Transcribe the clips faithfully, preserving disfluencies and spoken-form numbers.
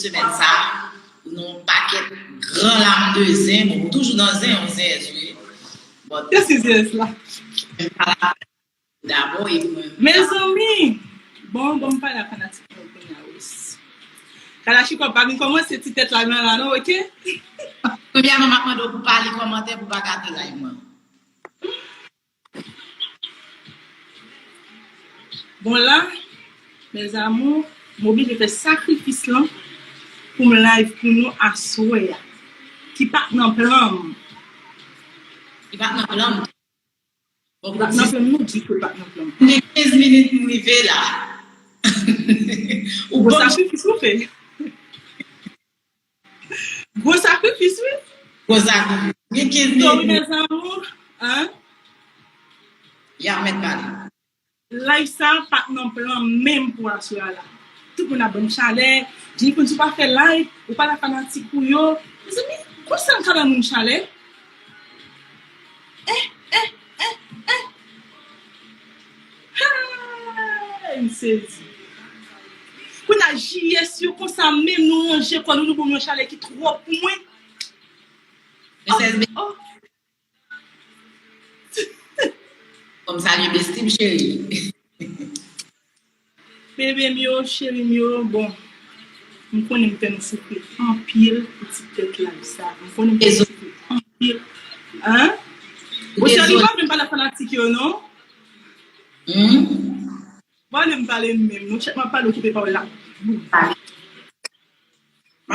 semèn sa a, ou nan yon pakèt gran lam de zen. Bon, ou toujou nan zen, yon zens, wi. Bon, Kèsi zens la? Dabò, epi mwen. Mezanmi! Bon, bon, m pale a fanatik mwen kounye a, wi. Kalachnikov pa vin kòmanse ti tèt la nan la, non, oke? Premyèman, m ap mande w pou pa li kòmantè, pou pa gate live mwen. Bon, la, mes amours, m oblije fè sakrifis lan pou m live pou nou aswè a. Ki pa t nan plan m. Li pa t nan plan m. Li pa t nan plan m, non, ditou, li pa t nan plan m. Gen kenz minit m rive la. Ou Gwo ban m sakrifis ou fè. Gwo sakrifis, wi. Gwo sakrifis. Gen kenz So, wi, minit. Mes amours, hein? Y ap mèt pale. Live sa pa t nan plan menm pou aswè a la. Tout moun ap ban m chalè. Jennifer, si w pa fè live, ou pa la fanatik ou yo. Mezanmi, konsa m ka ban moun chalè? Eh, eh, eh, eh. Hey, m sezi. Kounye a J S yo konsa menm nou ranje kò nou, nou ban m yon chalè ki twòp pou mwen. Princess Baby. Oh. Fò m salye bestie m cheri. Bebe m yo, cheri m yo, bon, m konnen m fè nou soufri anpil pou ti tèt la sa. M konnen m fè nou soufri anpil. Hein? Bon, cheri, pa vle m pale fanatik yo, non? Hmm? Pa vle m pale menm, non? Chak m ap pale, w koupe pawòl la. M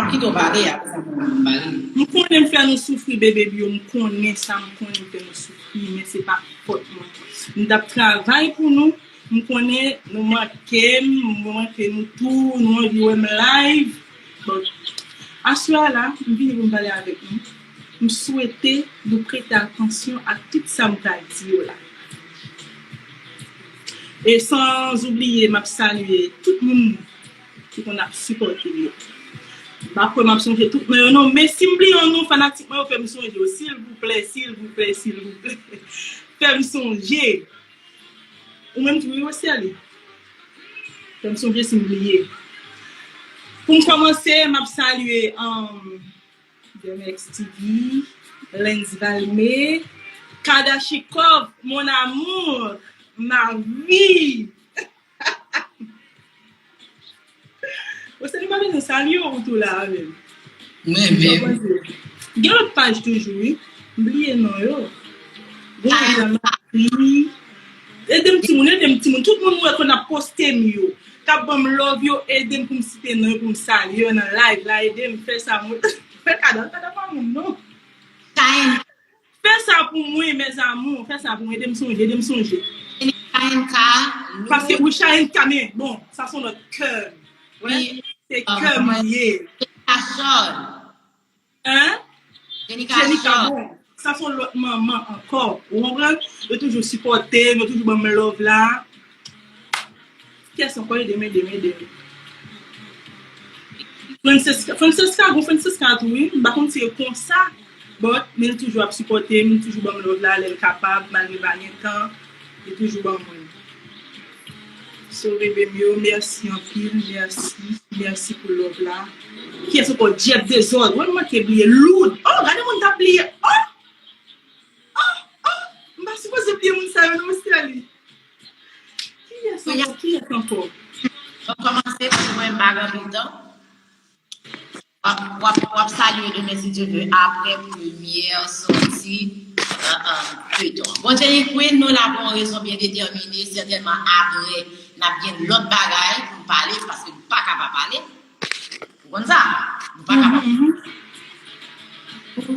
ap kite w pale, apre sa, m pale. M konnen m fè nou soufri, bebe m yo, m konnen sa, m konnen m fè nou soufri, men se pa fòt mwen. M t ap travay pou nou, m konnen nou manke m, m manke nou tou, nou anvi wè m live. Bon, aswè a la, m vini pou m pale avèk nou. M swete nou prete atansyon a tout sa m pral di yo la. E san oubliye, m ap salye tout moun ki konn ap sipòte m yo. M pa kwè m ap sonje tout non yo non, men si m bliye yon non, fanatik mwen yo, fè m sonje w, silvouplè, silvouplè, silvouplè. Fè m sonje. Ou menm tou, wi, Westerlie. Fè m sonje si m bliye. Pou m kòmanse, m ap salye, um, Demex T V, Lens Valme, Kadachikov, mon amour, ma vie. Ou se li pa bezwen salye w, ou tou la avè m. Mwen menm. Gen lòt paj toujou, wi. M bliye non yo. Gen Jean Marie. Ede m timoun, ede m timoun. Tout moun mwen konn ap poste m yo. K ap ban m love yo, ede m pou m site non yo, pou m salye yo nan live la. Ede m fè sa moun. Fè kado, kado pa moun non. Kayen. Fè sa pou mwen, mes amours. Fè sa pou mwen. Ede m sonje, ede m sonje. Kayen ka. Paske wi, Chayen ka, men bon, sa se yon lòt kè. Wè, se kè m ye. Kachòl. Hein? Jenny Jenny Kachòl. Bon. Sa se yon lòt manman ankò. Ou konprann? Yo toujou sipòte m, yo toujou ban m love la. Kiyès ankò ede m, ede m, ede m? Francesca, Francesca, gon Francesca tou, wi. M pa konn si e konsa, but, men l toujou ap sipòte m, li toujou ban m love la, lè l kapab, malgre m pa gen tan, li toujou ban mwen. So, bebe m yo, mèsi anpil, mèsi, mèsi pou love la. Kiyès ankò? Jeff Dezòd, wè m manke bliye. Loud, oh, gade moun t ap bliye, oh! Oh, oh, m pa sipoze bliye moun sa yo, non, Westerlie. Kiyès ankò? Kiyès ankò? Mwen kòmanse pou mwen, m pa gen anpil tan. W ap, w ap, w ap salye demen, si Dye vle, apre premyè sòti, euh, euh, feyton. Bon, Jenny Queen, nou la pou yon rezon byen detèmine, sètènman apre, n ap gen lòt bagay pou n pale, paske nou pa ka pa pale. Ou konn sa? Nou pa ka pa.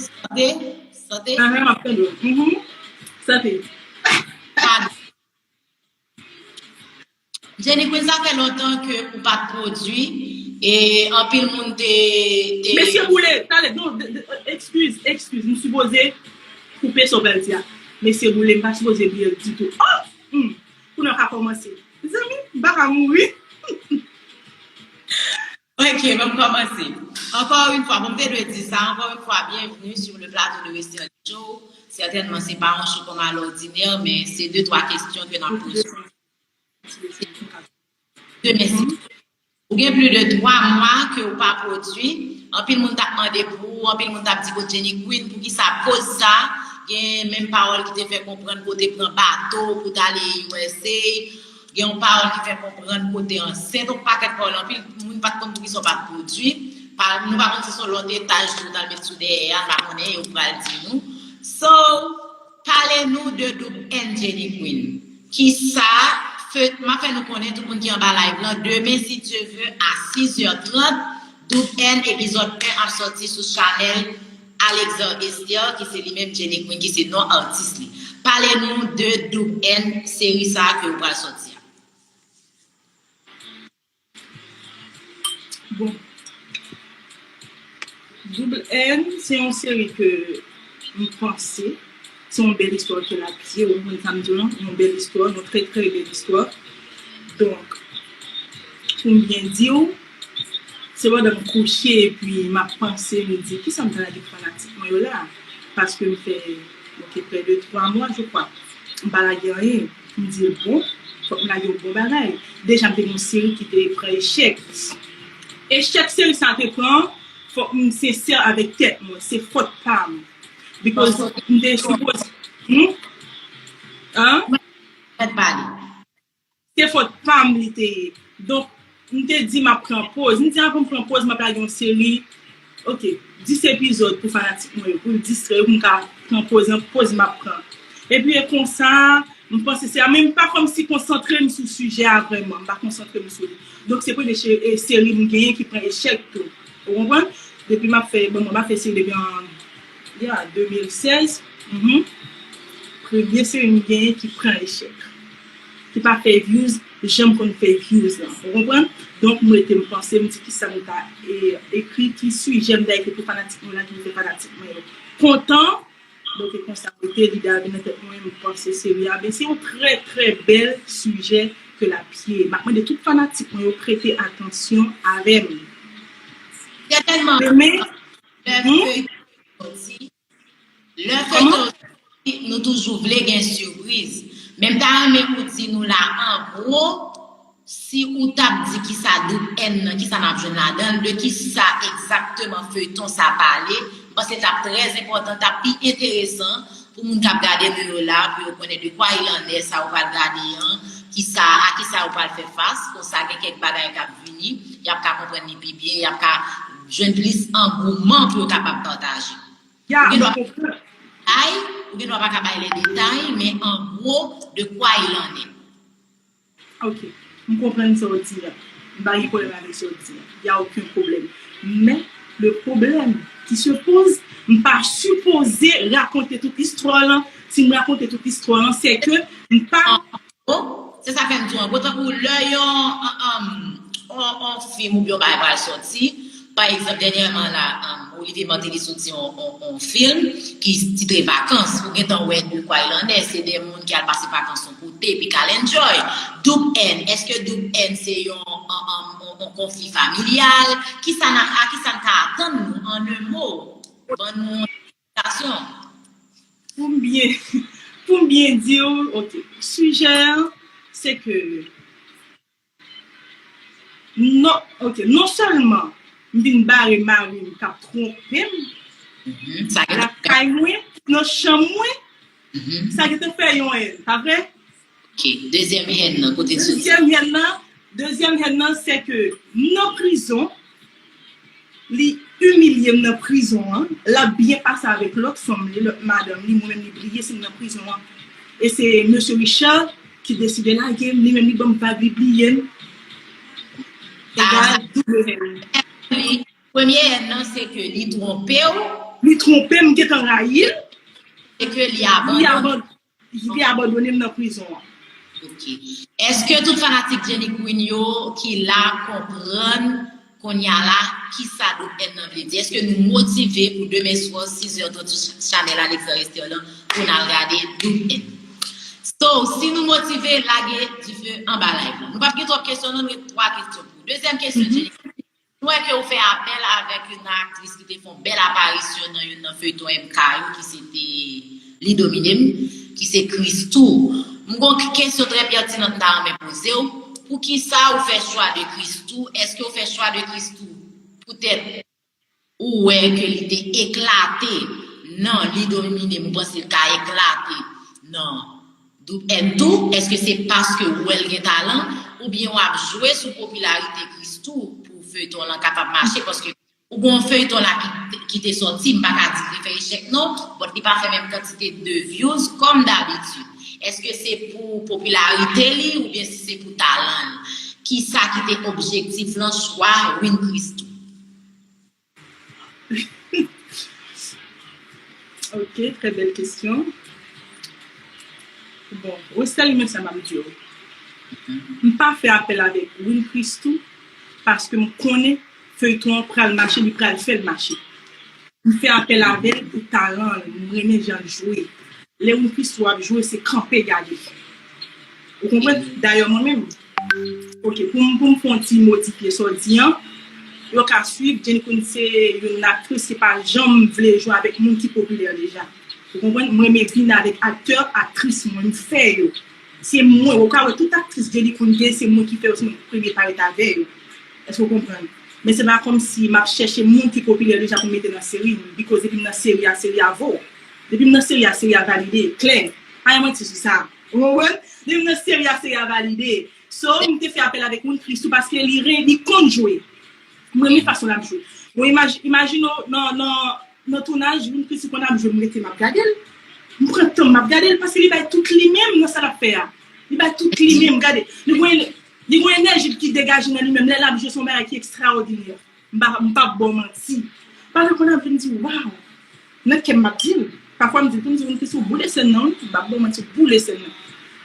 Sante, sante. Ah, m ap tande w. Mhm. Sante. Padon. Jenny Queen, sa fè lontan ke ou pa t pwodui, e anpil moun te, te... Mesye Boule, talè, non, de- de- excuse, excuse, m sipoze koupe sa w pral di a. Mesye Boule, m pa sipoze bliye l ditou. Oh! Hmm. Kounye a w ka kòmanse. Zanmi, m pa ka mouri. Ok, bon, m kòmanse. Encore une fois, bon, m te dwe di sa, encore une fois, bienvenue sur le plateau de Westerlie Show. Sètènman, se pa yon show comme à l'ordinaire, men se de twa kesyon ke n ap poze. De mèsi. Ou gen plis de twa mwa ke ou pa pwodui. Anpil moun t ap mande pou ou, anpil moun t ap di kote Jenny Queen, poukisa poz sa? Gen menm pawòl ki te fè konprann ke w te pran bato pou w t ale U S A. Gen yon pawòl ki fè konprann ke w te ansent, yon pakèt pawòl. Anpil moun pa t konn poukisa w pa t pwodui. Pa, nou pa konn si se yon lòt etaj tou w t al met sou dèyè a, n pa konnen, yo pral di nou. So, pale nou de Doub N Jenny Queen. Kisa, fe, m ap fè nou konnen, tout moun ki anba live lan, demen, si Dye vle, a sis è trant, Doub N epizòd en ap sòti sou chanèl Alexandre Esther, ki se li menm Jenny Queen, ki se non atis li. Pale nou de Doub N, seri sa a ke ou pral sòti a. Bon. Double N, se yon seri ke m panse, se yon bèl istwa ke l ap ye, ou konprann sa m di w lan, yon bèl istwa, yon trè, trè bèl istwa. Donk, pou m byen di w, se pandan m kouche epi m ap panse, m di, kisa m ta lage pou fanatik mwen yo la? Paske m fè, ok, près de twa mwa, je crois, m pa lage anyen. M di, bon, fòk m lage yon bon bagay. Deja, m te gen yon seri ki te pran echèk. Echèk seri sa te pran, fòk m sensè avèk tèt mwen. Se fòt pa m. Because m te sipoze. Hmm? Hein? Fèt pale. Se fòt pa m li te ye. Donk, m te di m ap pran poz. M di avan m pran poz, m ap lage yon seri, ok, dis epizòd pou fanatik mwen yo, pou l distrè yo, pou m ka pran poz, nan poz m ap pran. Epi e konsa, m panse se a, men m pa kòmsi konsantre m sou sijè a vrèman, m pa konsantre m sou li. Donk, se premye che- e seri m genyen ki pran echèk tou. Ou konprann? Depi m ap fè, bon, m ap fè seri depi an, yeah, de mil sèz. Mhm. Premye seri m genyen ki pran echèk. Ki pa fè views, jan m konn fè views lan. Ou konprann? Donk, m rete m panse, m di kisa m ta e, ekri, ki sijè m ta ekri pou fanatik mwen la, ki fè fanatik mwen yo kontan. Donk, e konsa, m rete lide a vin nan tèt mwen, m panse seri a, men se yon trè, trè bèl sijè ke l ap ye. M ap mande tout fanatik mwen yo prete atansyon avè m. Sètènman, lè feyton sòti, lè feyton sòti, nou toujou vle gen sipriz. Men m ta renmen ou di nou la, an gwo, si ou t ap di kisa Doub N nan, kisa n ap jwenn ladan l, de kisa egzakteman feyton sa pale, m panse l t ap trè enpòtan, t ap pi enteresan pou moun k ap gade nou yo la, pou yo konnen de quoi il en est, sa yo pral gade an, kisa, a kisa yo pral fè fas, konsa gen kèk bagay k ap vini, y ap ka konprann li pi byen, y ap ka jwenn plis angouman pou yo kapab pataje. Ya, Ou gen mwen dwa konprann. Ay, ou gen dwa pa ka bay les détails, men an gwo, de quoi il en est. Ok, m konprann sa w di a. M pa gen pwoblèm avèk sa w di a. Y a okenn pwoblèm. Men, le problème qui se pose, m pa sipoze rakonte tout istwa lan. Si m rakonte tout istwa lan, se ke m pa Bon, se sa fè m di w, an gwo, tankou lè yon, an, an, on, on fim oubyen yon bagay pral sòti, pa egzanp, dènyèman la, an, Olivier Martelly soti on, on, on fim ki titre Vacances. Ou gentan wè de quoi il en est, se de moun ki al pase vakans yon kote, epi k al enjoy. Doub N, èske Doub N se yon, an, an, on, on konfli familyal? Kisa n a, a kisa n ka atann nou, an un mot? Ban nou yon endikasyon. Pou m byen, pou m byen di w, ok, sijè a, se ke non, ok, non sèlman m vin bare mari m k ap twonpe m Mhm. Sa gen lakay mwen, nan chanm mwen, Mhm. sa gentan fè yon èn, pa vre? Ok, dezyèm èn nan, kote l soti? Dezyèm èn nan, dezyèm èn nan, se ke m nan prizon, li imilye m nan prizon an, l ap byen pase avèk lòt fanm li, lòt madanm li, mwen menm li bliye si m nan prizon an. E se mesye Richard ki deside lage m, li menm li ban m vag, li bliye m. Egal, double N. Li, premye èn nan, se ke li twonpe w, Li twonpe m, m gentan rayi l, se ke li li abandone. aban- li abandone m nan prizon an. Ok. Èske tout fanatik Jenny Queen yo ki la konprann kounye a la kisa Doub N nan vle di? Èske nou motive pou demen swa, sis è trant sou chanèl Alexandre Esther lan, pou n al gade Doub N? So, si nou motive, lage dife anba live lan. Nou p ap gen twòp kesyon, non, nou gen twa kesyon pou ou. Dezyèm kesyon, Jenny. Nou wè ke ou fè apèl avèk youn nan aktris ki te fè yon bèl aparisyon nan youn nan feyton M K yo, ki se te Li Domine M, ki se Christoo. M gon kesyon trè pètinan m ta renmen poze w. Poukisa ou fè chwa de Christoo? Èske ou fè chwa de Christoo poutèt ou wè ke li te eklate nan Li Domine, ou panse l ka eklate nan Doub N tou? Èske se paske ou wè l gen talan, oubyen w ap jwe sou popilarite Christoo pou feyton lan kapab mache? Paske ou gen yon feyton la ki, ki te sòti, m pa ka di li fè echèk non, but li pa fè menm kantite de views kòm dabitid. Èske se pou popilarite li oubyen si se pou talan li? Kisa ki te objektif lan chwa Win Christoo? Ok, très belle question. Bon, Westerlie, men sa m ap di w. M pa fè apèl avèk Win Christoo paske m konnen feyton an pral mache, li pral fè l mache. M fè apèl avè l pou talan l, m renmen jan l jwe. Lè Win Christoo ap jwe, se kanpe gade. Ou konprann? Dayè mwen menm, ok, pou m, pou m fè yon ti modifye sa w di an, yo ka swiv, Jenny Queen se youn aktris ki pa janm vle jwe avèk moun ki popilè deja. Ou konprann? M renmen vin avèk aktè, aktris mwen, m fè yo. Se mwen, ou ka wè tout aktris Jenny Queen gen, se mwen ki fè yo, se mwen ki premye parèt avè yo. Èske w konprann? Men se pa kòmsi m ap chèche moun ki popilè deja pou m mete nan seri m, because depi m nan seri a, seri a vo. Depi m nan seri a, seri a valide, klè. Pa gen manti sou sa. Ou konprann? Depi m nan seri a, seri a valide. So, m te fè apèl avèk Win Christoo paske li ren, li konn jwe. M renmen fason l ap jwe. Bon, imaj, imajine w nan, nan, nan tounaj, Win Christoo konn ap jwe, m rete m ap gade l. M pran tan m ap gade l paske li bay tout li menm nan sa l ap fè a. Li bay tout li menm, gade. Li gen, li gen enèji ki degaje nan li menm. Lè l ap jwe, se yon bagay ki ekstraòdinè. M pa, m p ap ba w manti. Pafwa konn ap vin di, waw. Nan kè m, m ap di l. Pafwa m di l tou, m di, Win Christoo boule sèn nan, wi. M p ap ba w manti, boule sèn nan.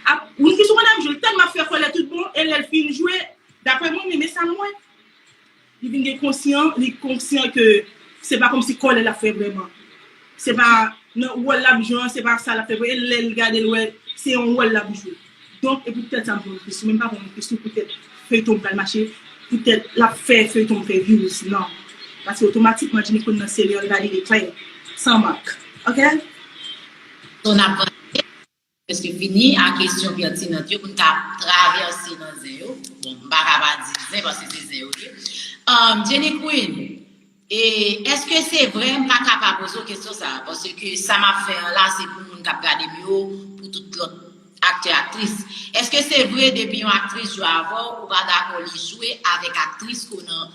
Ap, Win Christoo konn ap jwe, l tèlman ap fè kòlè tout bon, e lè l fin jwe, daprè mwen menm, e sa m wè. Li vin gen konsyan, li konsyan ke se pa kòmsi kòlè l ap fè vrèman. Se pa nan wòl l ap jwe an, se pa sa l ap fè vrèman. E lè l gade l wè se yon wòl l ap jwe. Donk, e poutèt sa m pran Win Christoo, men m pa pran Win Christoo poutèt feyton m pral mache, poutèt l ap fè feyton m fè views, non. Paske otomatikman, Jenny Queen nan seri an, l valide klè, san mank. Ok? So, n ap prèske fini a kesyon pètinant yo pou n ka travèse nan zen yo. Bon, m pa ka pa di zen paske se zen yo ye. Um, Jenny Queen, e èske se vre, m pa ka pa poze w kesyon sa a, paske sa m ap fè an la, se pou moun k ap gade m yo, pou tout lòt aktè, aktris. Èske se vre, depi yon aktris jwe avè w, ou pa dakò li jwe avèk aktris ke w nan,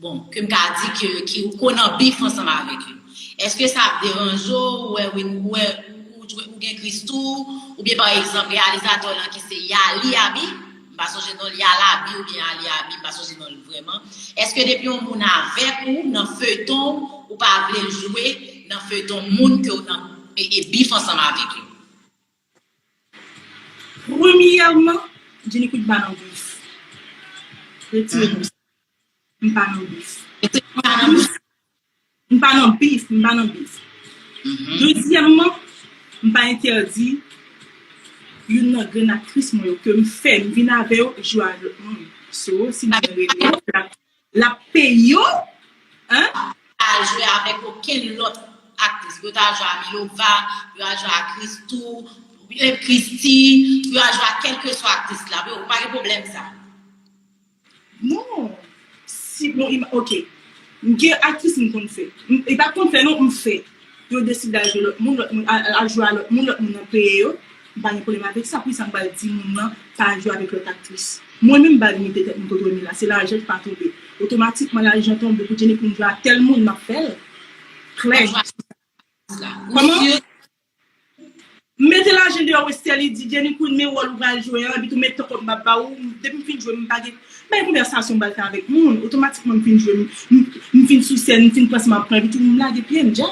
bon, ke m ka di ke, ki, ke w nan bif ansanm avèk yo? Èske sa ap deranje w, ou wè, ou wè, ou, ou, ou gen Christoo, oubyen pa egzanp, reyalizatè w lan ki se Yali Abi, m pa sonje non l, Yala Abi oubyen Ali Abi, m pa sonje non l vrèman. Èske depi yon moun avèk ou nan feyton, ou pa vle l jwe nan feyton moun ke w nan, e, e bif ansanm avèk yo? Premyèman, Jenny Queen pa nan bif. Retire mo sa. M pa nan bif. M pa nan bif, m pa nan bif. Dezyèmman, m pa entèdi youn nan grenn aktris mwen yo ke m fè, m vin avè yo, jwe a lòt moun. So, si m vin rele yo, l ap, l ap peye yo, hein? Al jwe avèk okenn lòt aktris. Yo ta jwe a Milova, yo al jwe a Christoo, eh, Christie, yo al jwe a kèlkeswa aktris la. Yo, pa gen pwoblèm sa. Non. Si, bon, ima-, ok. M gen aktris m konn fè. M, e pa konn fè non, m fè. Yo deside al jwe lòt moun, lòt moun, al, al jwe a lòt moun, lòt moun nan peye yo. M pa gen pwoblèm avèk sa. Poukisa m pral di moun nan pa jwe avèk lòt aktris? Mwen menm m pa limite tèt mwen kote w ye la. Se lajan ki pa tonbe. Otomatikman lajan tonbe pou Jenny Queen jwe a tèl moun, m ap fè l. Klè. Kòman? M mete lajan deyò, Westerlie di, Jenny Queen, men wòl ou pral jwe an, epi tou men tan kòb m ap ba ou, depi m fin jwe, m pa gen, bay konvèsasyon m pral fè avèk moun, otomatikman m fin jwe, m, m, m fin sou sèn, m fin pran sa m ap pran, epi tou m lage pye m, dja.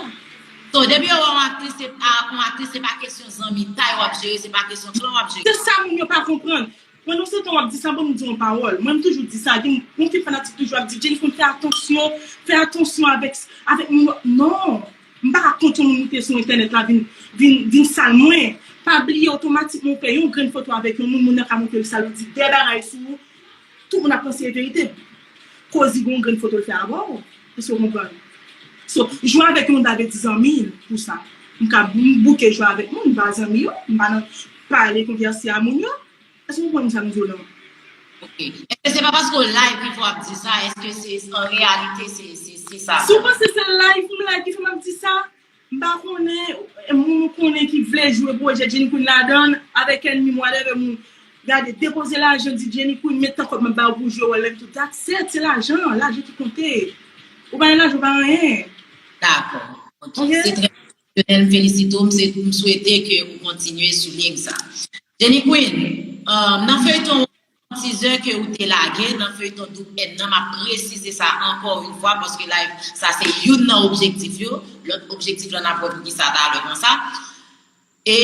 So, depi yo wè yon aktris, se, a, yon aktris, se pa kesyon zanmitay w ap jere, se pa kesyon klan w ap jere. Se sa moun yo pa konprann. Pandan se tan w ap di sa, ban m di yon pawòl. Mwen, m toujou di sa. Gen yon fi fanatik toujou ap di, Jenny Queen, fè atansyon, fè atansyon avèk, avèk moun. Non! M pa ka kont yon moun moute sou entènèt la vin, vin, vin sal mwen. Pa bliye otomatikman ou fè yon grenn foto avèk yon moun, moun nan ka montre l sal ou di de bagay sou ou. Tout moun ap panse e verite. Koz li gen yon grenn foto l fè avè w. Èske w konprann? So, jwe avèk yon moun pa vle di zanmi pou sa. M ka, m bouke jwe avèk moun, m pa zanmi yo, m pa nan pale konvèse a moun yo. Èske w konprann sa m di w la? Ok. Èske se pa paske w live ki fè w ap di sa? Èske se an reyalite se, se, se sa? Si w panse se live m live ki fè m ap di sa, m pa konnen, moun ou konnen ki vle jwe pwojè Jenny Queen ladan l, avèk ènmi m, whatever, moun. Gade, depoze lajan, di Jenny Queen, men tan kòb m ap ba w pou jwe wòl la, m tou, that's it, se lajan, lajan ki konte. Ou pa gen lajan, ou pa anyen. Dakò. Ok. Se trè pèsonèl, m felisite w, m se, m swete ke ou kontinye sou liy sa. Jenny Queen, um, nan feyton tizè ke ou te lage, nan feyton Doub N nan, m ap presize sa ankò yon fwa, paske live, sa se youn nan objektif yo. Lòt objektif la, n ap wè poukisa talè konsa. E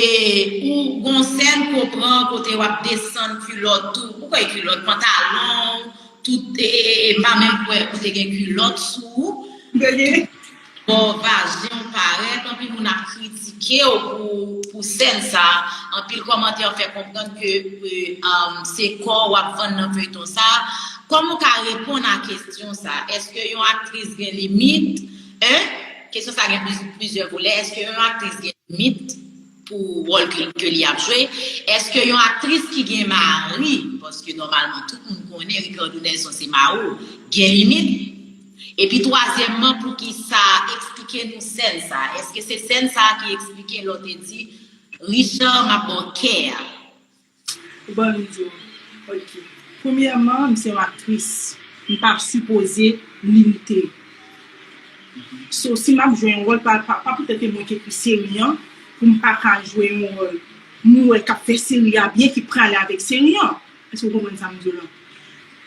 ou gon sèn ke w pran kote w ap desann kilòt ou, ou kwè kilòt, pantalon, tout, e, e, e m pa menm kwè ou te gen kilòt sou ou. Bò vajen w parèt, anpil moun ap kritike w pou, pou sèn sa. Anpil kòmantè fè konprann ke, e, um, se kò w ap vann nan feyton sa. Kòman w ka reponn a kesyon sa? Èske yon aktris gen limit? Hein? Kesyon sa gen pliz-, plizyè volè. Èske yon aktris gen limit pou wòl ke, ke li ap jwe? Èske yon aktris ki gen mari, paske nòmalman tout moun konnen Ricardo Nelson se mari w, gen limit? Epi twazyèmman, poukisa, eksplike nou sèn sa? Èske se sèn sa ki eksplike lè w te di, Richard, m ap ba w kè a? Ou ban m di w. Ok. Premyèman, m se yon aktris. M pa sipoze limite. So, si m ap jwe yon wòl, pa, pa, pa poutèt ke mwen ki ekri seri an, pou m pa ka jwe yon wòl. M wè k ap fè seri a byen, ki prale avèk seri an. Èske w konprann sa m di w la?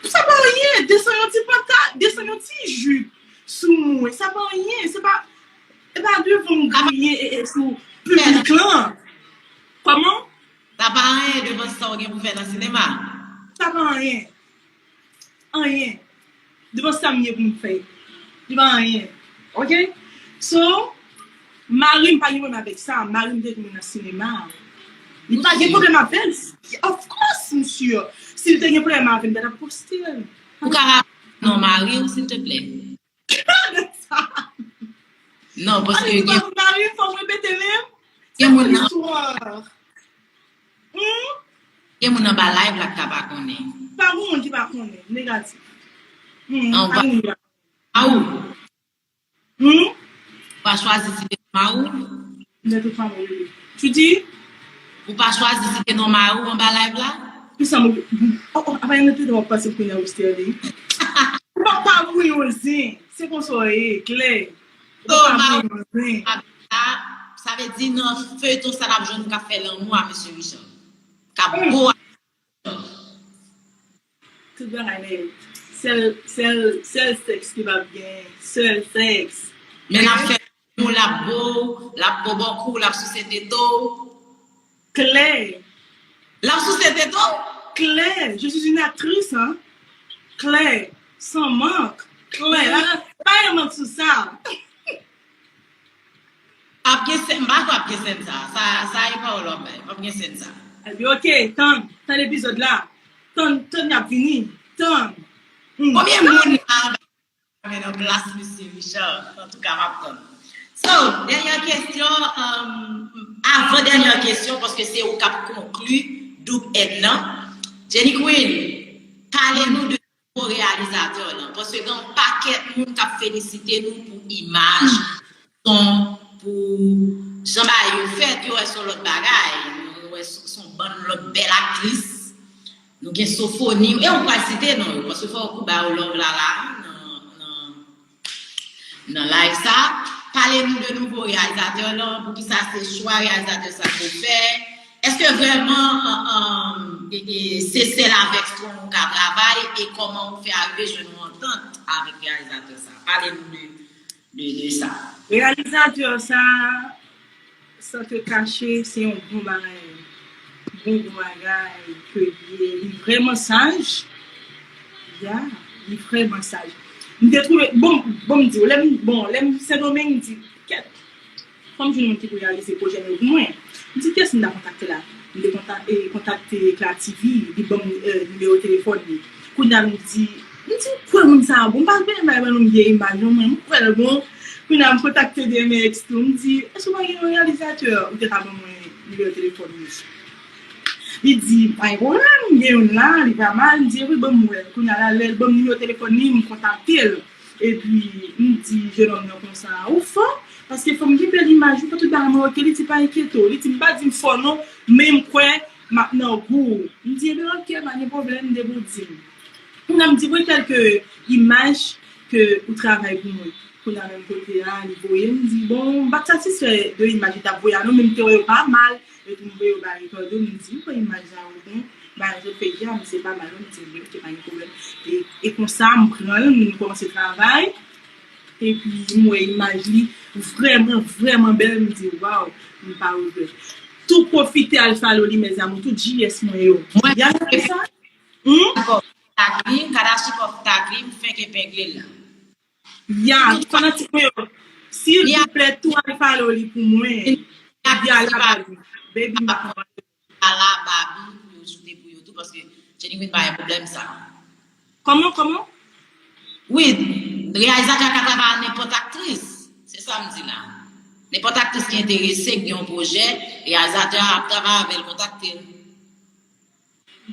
Sa pa anyen, desann yon ti panta, desann yon ti jip sou mwen. Sa pa anyen, se pa, e pa devan m griyen e, e sou piblik lan. Kòman? Sa pa anyen devan sa w gen pou fè nan sinema. Sa pa anyen. Anyen. Devan sa m ye pou m fè. Li pa anyen. Ok? So, mari m pa gen pwoblèm avèk sa. Mari m te konn nan sinema. Li pa gen pwoblèm avè l. Of course, m si. Si l te gen pwoblèm avè m, m pa t ap poste l. Ou ka raple non mari w, silteplè? Non, paske gen mari, fò m repete menm. Gen moun nan. Hmm? Gen moun anba live la k ka pa konnen. Pa gen moun ki pa konnen. Negatif. Hmm, non, pa gen moun ki pa konnen. Ou. Hmm? Ou pa chwazi site non mari w? Mwen tout fanm rele. Tu dis? Ou pa chwazi site non mari w anba live la? Pou sa mwen, oh, oh, apa yon lòt w ap pase pou kounye a ou Sterling. Ou pa pa pou yon zen. Se konsa w ye, klè. Ou pa pa pou yon zen. Sa, sa vle di nan feyton sa n ap jwenn k ap fè lanmou a mesye Richard. K ap bo a. Tout bagay nèt. Sèl, sèl, sèl sèks ki p ap gen. Sèl sèks. Men l ap fè lanmou, l ap bo, l ap bo bòkou, l ap souse tete w. Klè. L ap souse tete w? Klè. Je suis une actrice, hein. Klè. San mank. Klè. Pa gen mank sou sa. Ap gen sèn, m pa kwè ap gen sèn sa. Sa, sa e pawòl w ap bay. P ap gen sèn sa. Epi, ok, tann, tann epizòd la. Tann, tann y ap vini. Tann. Hmm. Konbyen moun la men nan plas mesye Richard? Antouka, m ap tann. So, dènyè kesyon, um, avan dènyè kesyon, paske se ou k ap konkli Doub N nan. Jenny Queen, pale nou de nouvo reyalizatè w lan, paske gen yon pakèt moun k ap felisite nou pou imaj, son, pou jan bagay yo fèt, yo wè se yon lòt bagay, yo wè se, se yon bann lòt bèl aktris. Nou gen Sofoni, e ou pral site non yo, paske fò ou ba yo love la la, nan, nan, nan live sa. Pale nou de nouvo reyalizatè w lan, poukisa se chwa reyalizatè sa ke w fè? Èske vrèman, an, an, e, e, se sèl avèk Strong ou ka travay? E kòman ou fè arive jwenn yon antant avèk reyalizatè sa? Pale nou de, de, de sa. Reyalizatè sa, san te kache, se yon bon bagay. Bon, bon bagay ke li ye. Li vrèman saj. Ya, li vrèman saj. M te twouve, bon, bon, m di w, lè m, bon, lè m Sendomeng, m di, kèt, fò m jwenn moun ki pou reyalize pwojè m yo pou mwen. M di, kiyès m ta kontakte la? M te kontak-, e, kontakte Eclat T V, li ban m, e, nimewo telefòn li. Kounye a m di, m di, m kwè moun sa a bon, m pa t vle bay mwen yon vye imaj non mwen, m kwè l bon. Kounye a m kontakte D M X tou, m di, èske w pa gen yon reyalizatè ou te ka ban mwen nimewo telefòn li? Li di, "Pa gen pwoblèm, gen youn la, li pa mal." M di, "Epi ban m wè l." Kounye a la, lè l ban m nimewo telefòn li, m kontakte l. Epi, m di jenòm nan konsa, "Ou fò, paske fò m gen bèl imaj ou, fò tout bagay mwen oke." Li di, "Pa enkyete w." Li di, "M pa di m fò non, men m kwè m ap nan gou w." M di, "Ebyen, oke, pa gen pwoblèm, depi w di m." Kounye a, m di, "Voye kèlke imaj ke ou travay pou mwen." Kounye a, menm kote a, li voye, m di, "Bon, m pa t satisfè de imaj li t ap voye a non, men m te wè yo pa mal." Epi m voye yo ba Ricardo, m di, "Ou wè imaj la, ou bon, bagay yo fè ya, misye pa mal, non." M di, "Ebyen, oke, pa gen pwoblèm." E, e konsa, m pran l, m kòmanse travay. Epi, m wè imaj li vrèman, vrèman bèl, m di, "Waw, m pa regrèt." Tou pwofite al follow li, mes amours, tout J S mwen yo. Mwen, y a sa? Hmm? Dakò. Tag li, Kadachikov tag li, m fenk epengle l la. Ya, fanatik mwen yo, silvouplè, tou al follow li pou mwen. Ya, la, baby, m pa konprann. Ala Babi pou yo joute pou yo tou, paske Jenny Queen pa gen pwoblèm sa. Kòman, kòman? Wi, reyalizatè a ka travay ak nenpòt aktris. Se sa m di la. Nenpòt aktris ki enterese, ki gen yon pwojè, reyalizatè a ap travay avè l, kontakte l.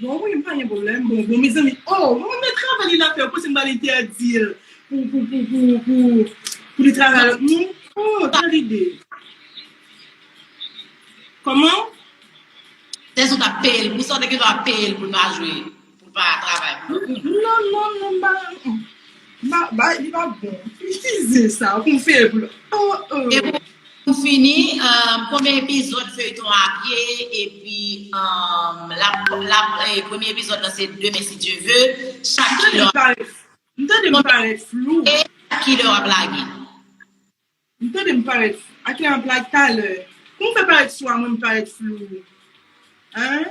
Bon, wi, m pa gen pwoblèm. Bon, bon, mezanmi. Oh, bon, men travay li la fè, pou se m pral entèdi l pou, pou, pou, pou, pou, pou li travay lòt moun. Oh, tèl ide. Kòman? Se sou t ap peye l, pou sa w te gen dwa peye l pou l pa jwe, pou l pa travay pou lòt moun. Non, non, non, m pa, m pa, ba, li pa bon. Ki zen sa, pou m fè l pou l. Oh, oh. E pou, pou fini, euh, konbyen epizòd feyton ap ye, epi, euh, la, la, eh, premye epizòd la se demen si Dye ve, chak kilè. M tande m parèt flou. E chak kilè w ap lage. M tande m parèt, a kilè m ap lage talè? Pou m fè parèt swa mwen m parèt flou. Hein?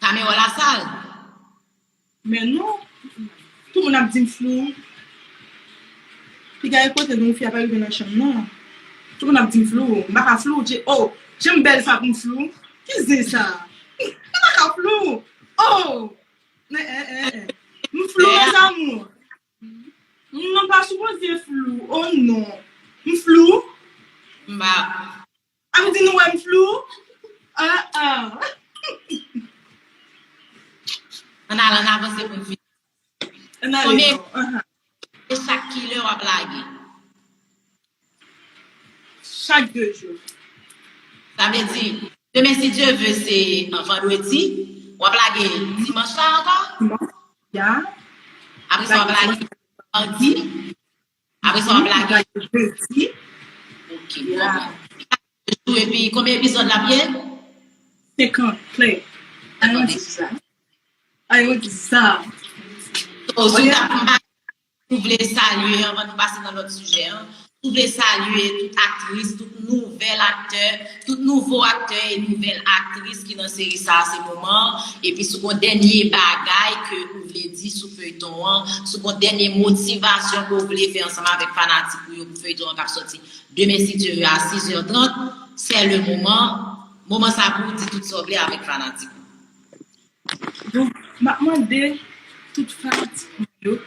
Kamera w la sal. Men non. Tout moun ap di m flou. Piga e kote gen yon fi ap rive nan chanm nan. Tout moun ap di m flou. M pa ka flou. Je, oh, jan m bèl sa pou m flou. Ki zen sa? M pa ka flou. Oh! Eh, eh, eh, eh. M flou, mes amours. Non, m pa sipoze flou. Oh non. M flou? M pa. A vle di nou wè m flou? Ah, ah. Ann ale, ann avanse pou n fini. Ann ale, konbyen non. Ahan. E chak kilè w ap lage? Chak de jou. Sa vle di, demen si Dye ve se, euh, vandredi, w ap lage dimanch la ankò? Dimanch, ya. Apre sa, w ap lage madi. Apre sa, w ap lage jedi. Ok, bon. Epi, konbyen epizòd l ap ye? Senkant, klè. Ayon di sa. Ayon di sa. So, si w ta, m pa, si w vle salye, anvan nou pase nan lòt sijè an, si w vle salye tout aktris, tout nouvèl aktè, tout nouvo aktè e nouvèl aktris ki nan seri sa a, se moman an. Epi si w gon dènye bagay ke ou vle di sou feyton an, si w gon dènye motivasyon ke w vle fè ansanm avèk fanatik ou yo pou feyton an k ap sòti demen si Dye ve a sis è trant, c'est le moment. Moman sa pou w di tout sa w vle avèk fanatik ou. Donk, m ap mande tout fanatik mwen yo,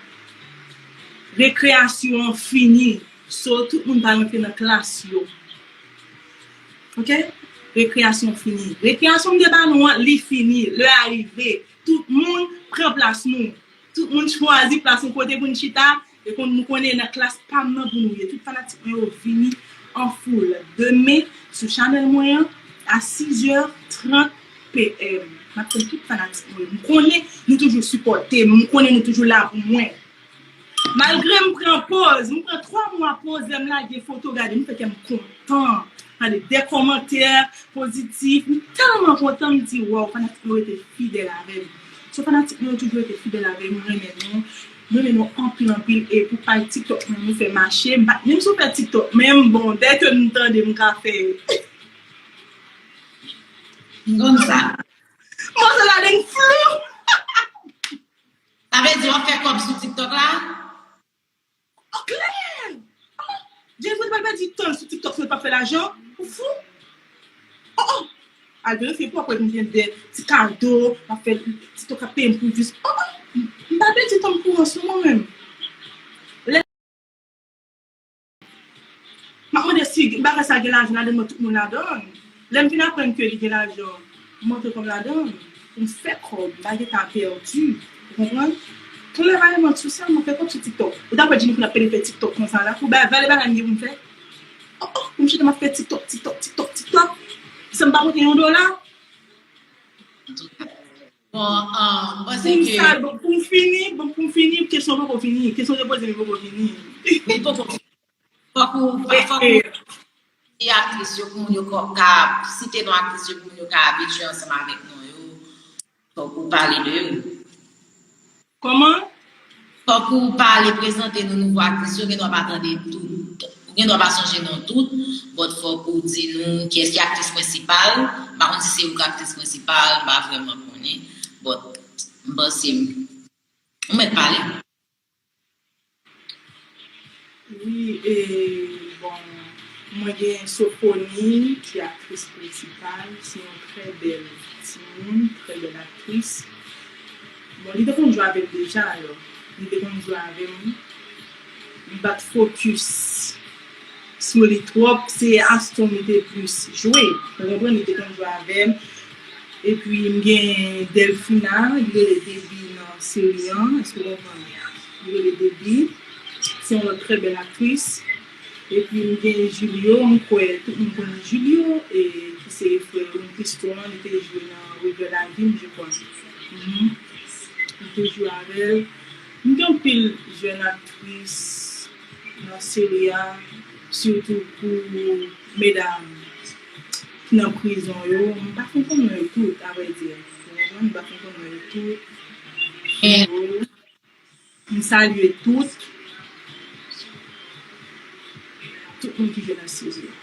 rekreyasyon an fini. So, tout moun pa rantre nan klas yo. Ok? Rekreyasyon fini. Rekreyasyon m te ba nou an, li fini. Lè a rive. Tout moun pran plas nou. Tout moun chwazi plas nou kote pou n chita. E kon nou konnen nan klas pa m nan pou nou ye. Tout fanatik mwen yo vini an foul. Demen, sou chanèl mwen an, a sis è trant P M. M ap tann tout fanatik mwen yo. M konnen nou toujou sipòte m. M konnen nou toujou la pou mwen. Malgre m pran pòz, m pran twa mwa pòz, lè m lage foto, gade, m fè kè m kontan. Gade, de kòmantè pozitif, m tèlman kontan, m di, waw, fanatik mwen yo rete fidèl avè m. So, fanatik mwen yo toujou rete fidèl avè m, m renmen nou. M renmen nou anpil, anpil, e pou paj TikTok mwen, nou fè mache, m pa t menm sou fè TikTok, men m bon, dèyè ke m tande, m ka fè. M konn sa. Manzè la, li flou. Sa vle di w ap fè kòb sou TikTok la? An klè! Oh, Jeffrey pral pèdi tan l sou TikTok si l pa fè lajan. Ou fou? Oh, oh! Al verifye pou w ap wè m gen de ti kado, m ap fè TikTok ap peye m pou views. Oh, oh! M pa pèdi tan m pou ansanm mwen menm. Lè M ap mande si bagay sa gen lajan ladan l, mwen tout moun ladan l. Lè m vin aprann ke li gen lajan, m antre kòm ladan l. pou m fè kòb, m pa gentan pèdi. Ou konprann? Klè pa gen manti sou sa, m ap fè kòb sou TikTok. Ou ta kwè Jenny Queen ap pede fè TikTok konsa la, pou ba vale bagay m gen pou m fè. Oh, oh, pou m chita m ap fè TikTok, TikTok, TikTok, TikTok. San m pa pote yon dola. Bon, um, mwen panse Pou m ke sa, bon, pou m fini, bon, pou m fini, kesyon poko fini. Kesyon te poze, men poko fini. li poko fòk ou fòk ou di aktris yo pou moun yo ka ka site non aktris yo pou moun yo ka abitye ansanm avèk non yo. Fòk ou pale de yo. Kòman? Fòk ou pale prezante nou nouvo aktris yo, gen dwa pa tande tout, ou gen dwa pa sonje non tout, but fòk ou di nou kiyès ki aktris prensipal, m pa konn si se ou k aktris prensipal, m pa vrèman konnen, but m panse m, ou mèt pale. Wi, e, bon, mwen gen Sophonie ki aktris prensipal, se yon trè bèl timoun, trè bèl aktris. Bon, li te konn jwe avè m deja, alò, li te konn jwe avè m. M pa t fokis sou li twòp, se Aston li te plis jwe. Ou konprann, li te konn jwe avè m. Epi m gen Delphina, li rele Debbie nan seri an, èske w konprann? Li rele Debbie, se yon lòt trè bèl aktris. Epi m gen Julio, m kwè tout moun konnen Julio, e ki se frè Ron Christo an, li te jwe nan Revè Lavi m, je crois. Mhm. Li te jwe avè l. M gen anpil jèn aktris nan seri a, sitou pou medam ki nan prizon yo. M pa fin konn wè yo tout, a vrè di. Ou konprann? M pa fin konn wè yo tout. E- Yo, m salye tout. Tout moun ki jwe nan seri a.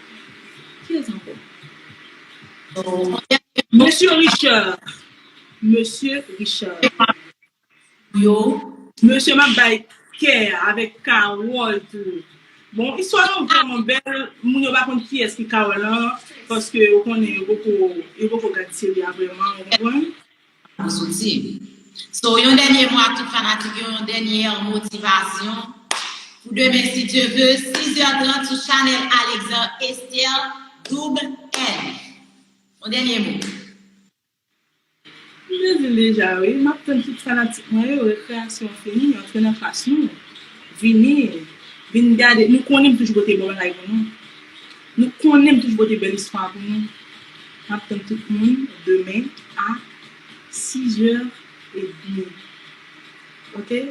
Kiyès ankò? Mesye Richard. Mesye Richard. Yo. Mesye m ap bay kè avèk Carole tou. Bon, istwa yo vrèman bèl. Moun yo pa konn kiyès ki Carole lan, paske yo konnen yo poko, yo poko gad seri a vrèman, ou konprann? Pou souti. So, yon dènye mo ak tout fanatik yo, yon dènye motivasyon. Pou demen, si Dye vle, sis è trant sou chanèl Alexandre Esther, Double N. Yon dènye mo. M te di l deja, wi. M ap tann tout fanatik mwen yo, rekreyasyon an fini, antre nan klas nou. Vini, vin gade. Nou konnen m toujou pote bon bagay pou nou. Nou konnen m toujou pote bèl istwa pou nou. M ap tann tout moun demen a sis è edmi. Oke?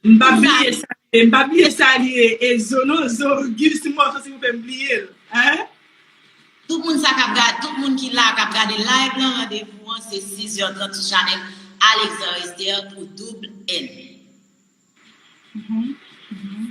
M pa bliye salye, m pa bliye salye Ezo non, Zo, Giz, si m wè w, silvouplè, m bliye l. Hein? Tout moun sa k ap gade, tout moun ki la k ap gade live lan, randevou an se sis è trant sou chanèl Alexandre Esther pou Double N. Mhm, mhm.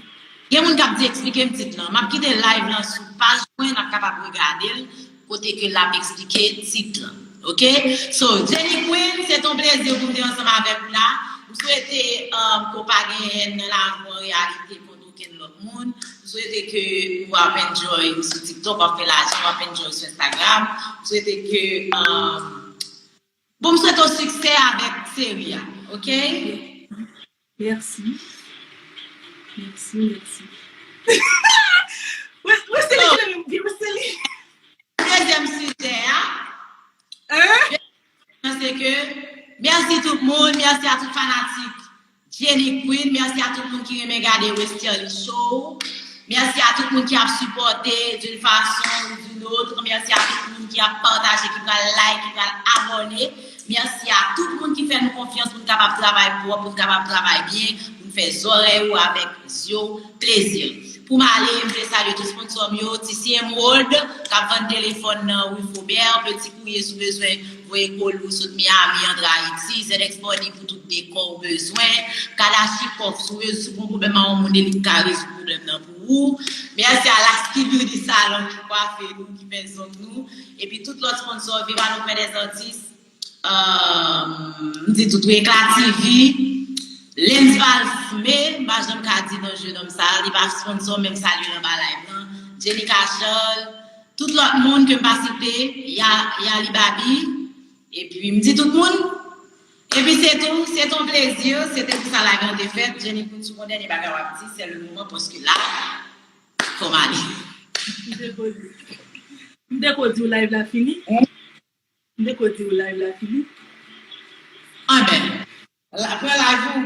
Gen moun k ap di eksplike m tit lan. M ap kite live lan sou paj mwen, n ap kapab regade l, kote ke l ap eksplike tit lan. Oke? So, Jenny Queen, se t on plezi pou m te ansanm avèk ou la. M swete um, ke w pa genyen nan lavi w an reyalite kont okenn lòt moun. M swete ke w ap enjoy ou sou TikTok, w ap fè lajan, w ap enjoy sou Instagram. M swete ke um, bon, m swete w siksè avèk seri a, oke? Mèsi. Mèsi, mèsi. Wes-, Wesley, cheri m, Wesley. Dezyèm sijè a. Hein? Se ke, mèsi tout moun, mèsi a tout fanatik Jenny Queen, mèsi a tout moun ki renmen gade Westerlie Show. Mèsi a tout moun ki ap sipòte d'une façon ou d'une autre. Mèsi a tout moun ki ap pataje, ki pral like, ki pral abòne. Mèsi a tout moun ki fè nou konfyans pou n kapab travay pwòp, pou n kapab travay byen, pou n fè zòrèy ou avèk zye w plezi. Pou m ale, m vle salye tout sponsò m yo, T C Emerald, k ap vann telefòn nan rue Faubert, Petit Courrier si w bezwen voye koli w sot Miami, antre Ayiti, Z X Money pou tout dekò ou bezwen, Kalachnikov si w bezwen, si w gen pwoblèm a yon moun e li k ka rezoud pwoblèm nan pou ou. Mèsi a Lasky Beauty Salon ki kwafe nou, ki fè zong nou, epi tout lòt sponsò, Viva Nos Pères des Artistes, um, m di tout wi, Eclat T V, Lens Valsme, m pa janm ka di non jennonm sa, li pa sponsò, men m salye l anba live lan, Jenny Cachol, tout lòt moun ke m pa site, Ya, Yali Babi, epi m di tout moun, epi se tou, se t on plezi, se te pou sa live lan te fèt, Jenny Queen, si w gon dènye bagay w ap di, c'est le moment, paske la, fò m ale. M te ko di w live la fini. M te ko di w live la fini. La, pran live ou.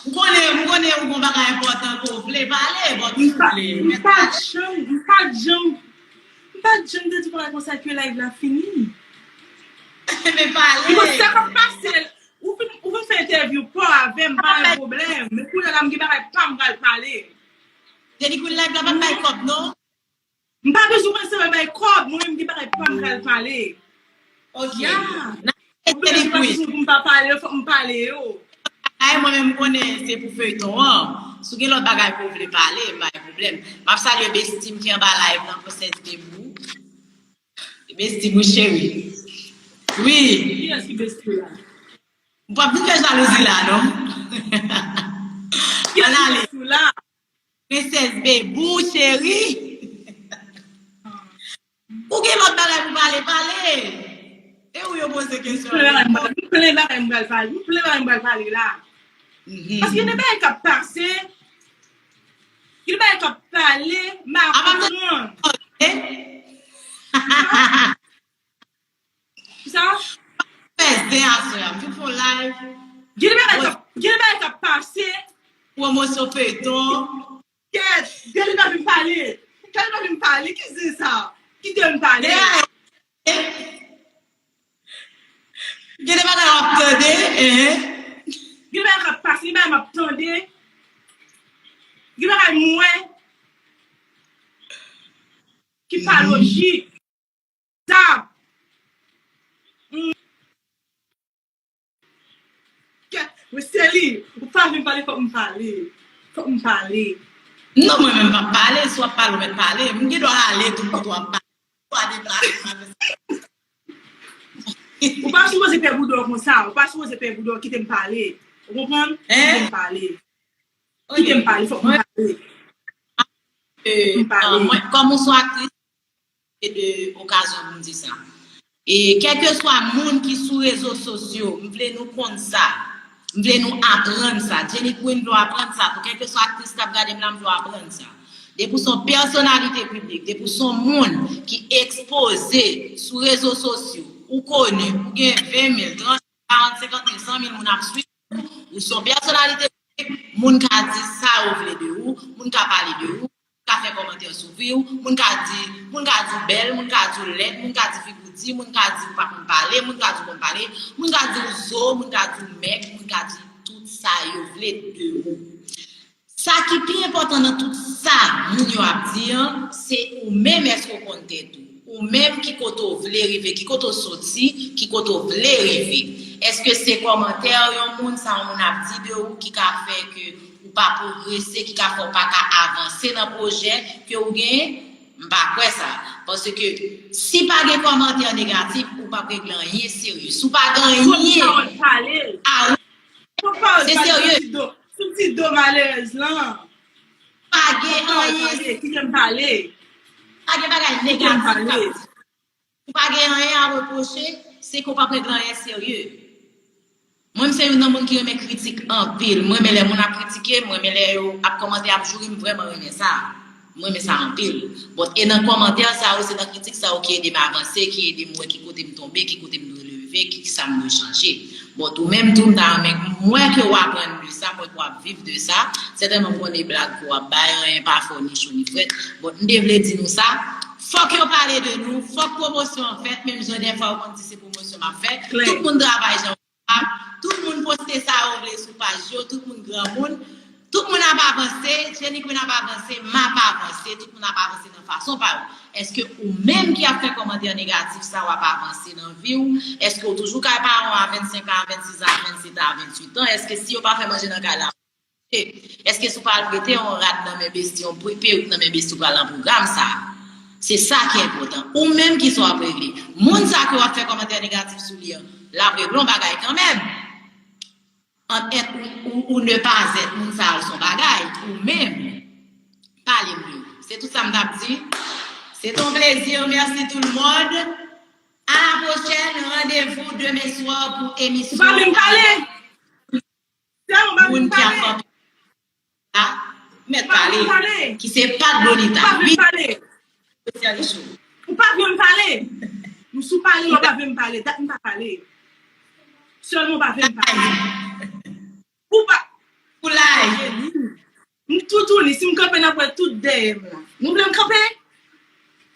M konnen, m konnen ou gon bagay enpòtan ke w vle pale, but souple, mèt pale. M pa t janm, m pa t janm, m pa t janm te di bagay konsa ke live la fini. Men pale. Bon, sa k ap pase, ou fin, ou fin fè entèvyou pa w avè m, pa gen pwoblèm. Men kounye a la, m gen bagay pa m pral pale. Jenny Queen live la pa bay kòb, non? M pa bezwen kòmanse bay kòb, mwen menm gen bagay pa m pral pale. Ok. Ya. N ap Ou bezwen pa bezwen pou m pa pale yo, fòk m pale yo. Ay, mwen menm m konnen se pou feyton an. Si w gen lòt bagay pou w vle pale, m pa gen pwoblèm. M ap salye bestie m ki anba live lan, Princess Bebou. Bestie m wi, cheri. Wi. Kiyès ki bestie la? M p ap vin fè jalouzi la, non. Kiyès ki bestie la? Princess Bebou, cheri. Ou gen lòt bagay pou pale, pale. E ou yo poze kesyon. M plen bagay m pral pale. M plen bagay m pral pale la. Paske gen bagay k ap pase. Gen bagay k ap pale, m pa konprann. Sa? Fè zen aswè a. M fin fè yon live. Gen bagay k ap, gen bagay k ap pase. Pwomosyon feyton. Kèt, Gade pa vin pale. Gade pa vin pale. Ki zen sa? Kite m pale. Gen de bagay w ap tande, eh. Gen bagay k ap pase, gen bagay m ap tande. Gen bagay m wè ki pa lojik. Sa. Kèt, Wesely, ou pa vin pale, fòk m pale. Fòk m pale. Non, mwen menm m ap pale, si w ap pale, ou mèt pale. M gen dwa ale tout kote w ap pale. Ou pa deplase, pa fè sa. Ou pa sipoze pè bouda w konsa, ou pa sipoze pè bouda w, kite m pale. Ou konprann? Kite m pale. Kite m pale, fòk m pale. Fòk m pale. Mwen, kòm ou se yon aktris, e de okazyon pou m di sa. E kèlkeswa moun ki sou rezo sosyo, m vle nou konn sa. M vle nou aprann sa. Jenny Queen vle w aprann sa. Pou kèlkeswa aktris k ap gade m la, m vle w aprann sa. Depi w se yon pèsonalite piblik, depi w se yon moun ki ekspoze sou rezo sosyo, ou koni, ou gen ven mil, trant mil, karant, senkant mil, san mil moun ap swiv ou, ou se yon pèsonalite piblik, moun ka di sa yo vle de ou, moun ka pale de ou, ka fè kòmantè sou vi w, moun ka di, moun ka di w bèl, moun ka di w lèd, moun ka di figi w di, moun ka di w pa konn pale, moun ka di w konn pale, moun ka di w zo, moun ka di w mèg, moun ka di tout sa yo vle de ou. Sa ki pi enpòtan nan tout sa moun yo ap di an, se ou menm, èske w konn tèt ou? Ou menm, ki kote w vle rive, ki kote w soti, ki kote w vle rive? Èske se kòmantè yon moun, sa yon moun ap di de ou ki ka fè ke ou pa pwogrese, ki ka fè w pa ka avanse nan pwojè ke ou genyen? M pa kwè sa. Paske si pa gen kòmantè negatif, ou p ap regle anyen serye. Si w pa gen anyen, a wi, se serye. Sou ti do malerèz lan. Pa gen anyen. Kite m pale. Pa gen bagay negatif k ap di. Ou pa gen anyen a repwoche, se ke w p ap regle anyen serye. Mwen, m se youn nan moun ki renmen kritik anpil. M renmen lè moun ap kritike m, m renmen lè yo ap kòmante, ap joure m, m vrèman renmen sa. M renmen sa anpil. But, e nan kòmantè sa yo, se nan kritik sa yo ki ede m avanse, ki ede m wè ki kote m tonbe, ki kote m dwe leve, ki, ki sa m dwe chanje. But, ou menm tou, m ta renmen, m wè ke w aprann de sa, m wè ke w ap viv de sa. Sètènman, m konnen blag ke w ap bay, anyen pa fè w ni cho ni frèt. But, m te vle di nou sa. Fòk yo pale de nou, fòk pwomosyon an fèt, menm jan dèfwa yo konn di se pwomosyon m ap fè. Tout moun travay jan yo kapab, tout moun poste sa yo vle sou paj yo, tout moun granmoun, tout moun ap avanse, Jenny Queen ap avanse, m ap avanse, tout moun ap avanse nan fason pa yo. Èske ou menm ki ap fè kòmantè negatif sa yo ap avanse nan vi w? Èske w toujou kay paran w a vennsenk an, a vennsis an, a vennset an, a vennwit an? Èske si yo pa fè manje nan kay la, Èske si w pa al prete yon rad nan men besti, yon pre-, perik nan men besti, w pral nan pwogram sa a? Se sa ki enpòtan. Ou menm, kisa w ap regle? Moun sa ke w ap fè kòmantè negatif sou li an, l ap regle yon bagay kanmenm. Ant èt ou, ou, ou ne pas èt, moun sa a, l se yon bagay. Ou menm, pale m de ou. Se tout sa m t ap di. C'est un plaisir. Merci tout le monde. À la prochaine. Rendez-vous demain soir pour émission. Ou pa vle m pale? Moun ki ap kanpe la, mèt pale, ki se Pat Donita. Wi, Sosyal Show. Ou pa vle m pale? M sou pale, ou pa vle m pale. Dat m pa pale. Sèlman ou pa vle m pale. Ou pa. Pou laj. M toutouni, si m kanpe, n ap wè tout dèyè m la. Nou vle m kanpe?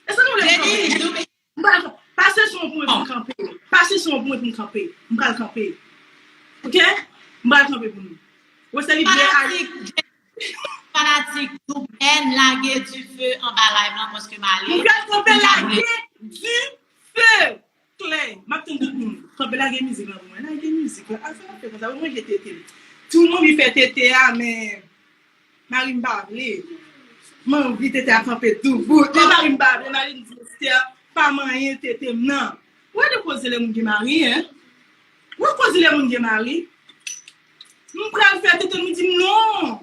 Èske nou vle m kanpe? M pral kanpe. Pase sou yon pwen pou m kanpe. Pase sou yon pwen pou m kanpe. M pral kanpe. Ok? M pral kanpe pou nou. Wesely byen ale. Fanatik, fanatik Double N lage dife anba live lan paske m ale. M pral kanpe lage dife. Klè, m ap tann tout moun. Kanpe lage mizik lan pou mwen. Lage mizik lan. Al fè afè konsa. Ou manje tete m. Ti moun anvi fè tete a, men mari m pa vle. M anvi tete a kanpe doubout. Men mari m pa vle. Mari m di, Esther, pa manyen tete m nan. Ou wè de koze lè moun gen mari, en? Ou wè koze lè moun gen mari? M pral fè tete m, li di m non.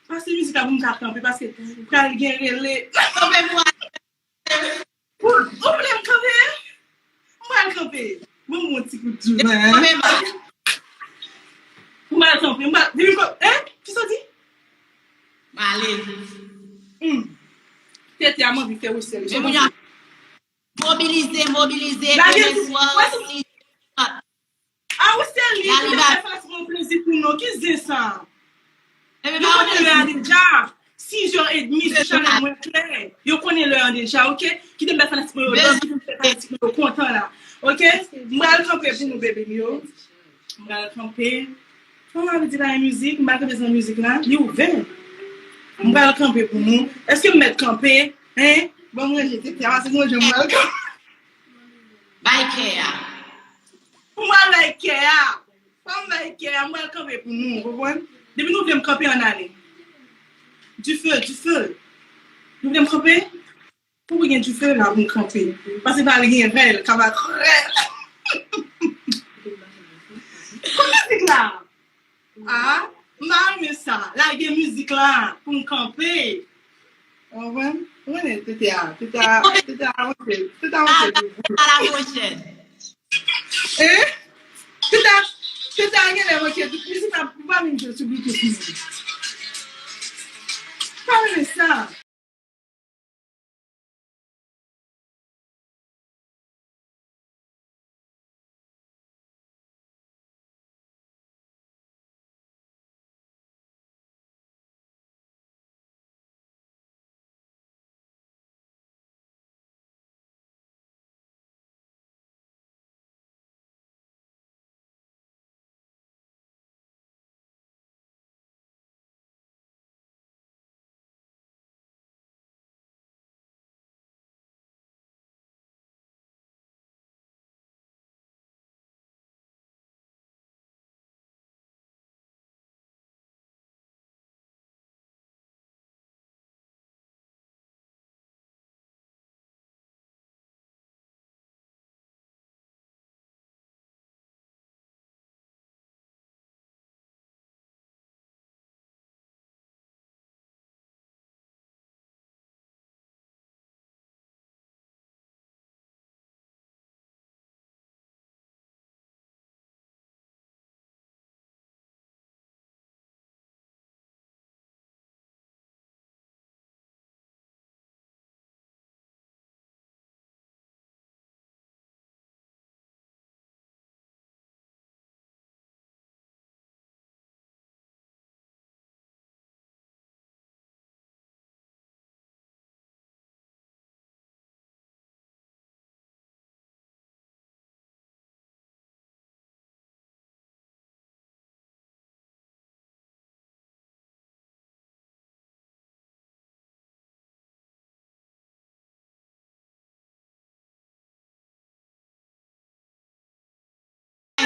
Pase mizik la pou m ka kanpe, paske pral gen rele. Kanpe pou Ou, ou vle m kanpe? M pral kanpe. Ban m yon ti kout djouvan, hein? Kanpe, man. M pral kanpe. M pral, depi m kanpe, hein? Kisa w di? M ale. Hmm. Tete a, m anvi fè Wesely. Men kounye a, mobilize, mobilize, lage demen tou. Swa, wè si, si, A, ou serye? Ki te fè fanatik mwen plezi pou nou? Ki zen sa? Yo konnen lè a deja. Sis zè edmi sou chanèl mwen klè. Yo konnen lè a deja, ok? Kite m bay fanatik mwen yo love, kite m fè fanatik mwen yo kontan la. Ok? M pral kanpe pou nou, bebe m yo. M pral kanpe. Kòman m ap di la mizik? M pral kanpe san mizik la. Li ouvè. M pral kanpe pou nou. Èske m mèt kanpe? Hein? Bon, mwen jete tè a, se mwen jan m pral kanpe. Bay kè a. Pou mwen bay kè a. Fò m bay kè a, mwen kanpe pou nou, ou konprann? Depi nou vle m kanpe, ann ale. Dife, dife. Nou vle m kanpe? Pou gen dife la pou m kanpe. Paske pral gen rèl, kaba rèl. Kote mizik la? Ah, m pa renmen sa. Lage mizik la pou m kanpe. Ou konprann? Ou konnen tete a, tete a, tete a monte, tete a monte. A la pwochèn. Eh? Tete a, tete a genlè manke tout mizik la, ou pa vin jwe sou Bluetooth non. Pa renmen sa.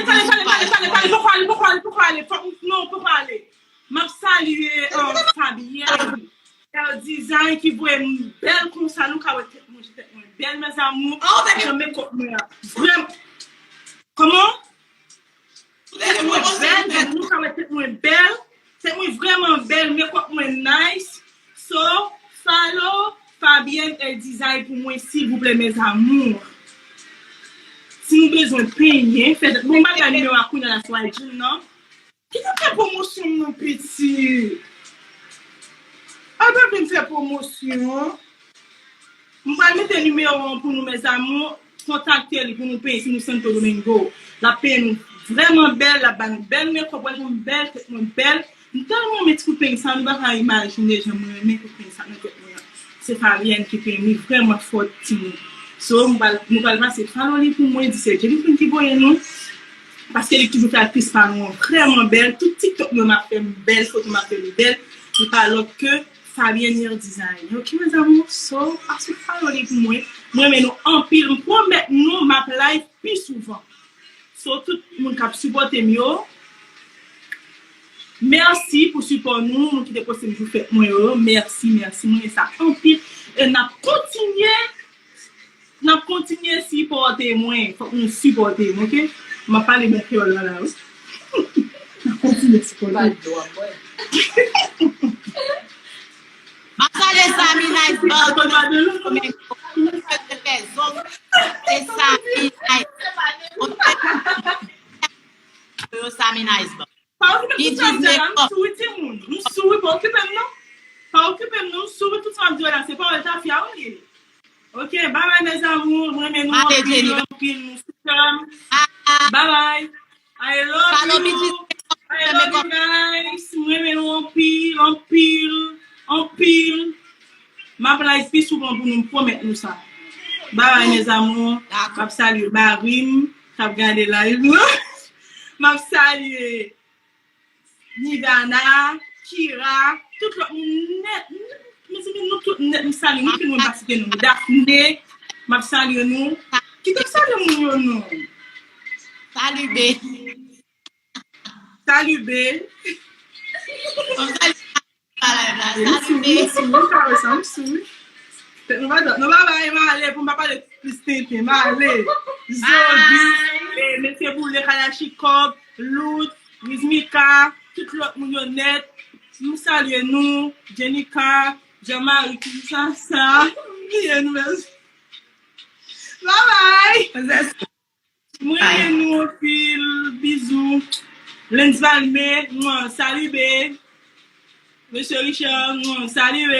Pale, pale, pale, pale, pale, poko ale, poko ale, poko ale, fòk, non, poko ale. M ap salye, euh, Fabienne, L Design ki voye m bèl konsa, nou ka wè tèt mwen, tèt mwen bèl, mes amours. Jan mekòp mwen an. Vrèm-, kòman? Tèt mwen bèl, men nou ka wè tèt mwen bèl. Tèt mwen vrèman bèl, mekòp mwen nice. So, follow Fabienne L Design pou mwen, silvouplè, mes amours. Si nou bezwen penyen, fè, bon, m pa bay nimewo a kounye a la sou I G m nan. Kite m fè pwomosyon m non, pitit. Al pa vin fè pwomosyon. M pral mete nimewo an pou nou, mes amours. Kontakte li pou nou peye si nou Santo Domingo. L ap peye nou vrèman bèl, l ap ba nou bèl makeup, wè jan m bèl, tèt mwen bèl. M tèlman renmen ti kout peny sa, nou pa ka imajine jan mwen renmen kout peny sa nan tèt mwen an. Se Fabienne ki peny li, vrèman fò timoun. So, m pral, nou pral pase follow li pou mwen, di se Jennifer ki voye nou. Paske li toujou fè aktris pa nou an vrèman bèl. Tout TikTok mwen m ap fè m bèl, foto m ap fè m bèl. Li pa lòt ke Fabienne Hair Design. Ok, mes amours, so, pase follow li pou mwen. Mwen renmen nou anpil. M pwomèt nou, m ap live pi souvan. So, tout moun k ap sipòte m yo, mèsi pou sipò nou, moun ki te poste m jou fèt mwen yo. Mèsi, mèsi, mwen renmen sa anpil. E n ap kontinye, n ap kontinye sipòte mwen. Fòk nou sipòte m, ok? M ap pale bon kreyòl la, la, wi. N ap kontinye sipòte m. M ap salye Sami Nice Bar, Domingo, Fè Zon, se Sami Nice. Yo Sami Nice Bar. Pa okipe tout sa m di la, m sou wi timoun. M sou wi, pa okipe m non. Pa okipe m non, m sou wi, tout sa m di la, se pawòl tafya wi. Ok, bye bye mes amours, mwen renmen nou anpil, anpil, nou sou kè m. Bye bye. I love you. I love you guys. Mwen renmen nou anpil, anpil, anpil. M ap live pi souvan pou nou, m pwomèt nou sa. Bye bye mes amours. M ap salye mari m k ap gade live mwen. M ap salye Nidana, Kira, tout lòt moun nèt. Mezanmi, nou tout nèt, m salye nou, tout moun pa site non. Daphné, m ap salye nou. Kite m salye moun yo non. Salut B. Salut B. M sou, m sou, m sou, m sou. Nou pa, nou pa bay m ale pou m pa pale plis tenten. M ale. Zodi, eh, mesye Boule, Kalachnikòb, Lout, Rizmika, tout lòt moun yo nèt. M salye nou, Jenika, Jean-Marie, tout sa, sa. M bliye nou, men. Bye bye. Mwen renmen nou anpil. Bizou. Lens Valme, mwen, salut B. Mesye Richard, mwen, salut B.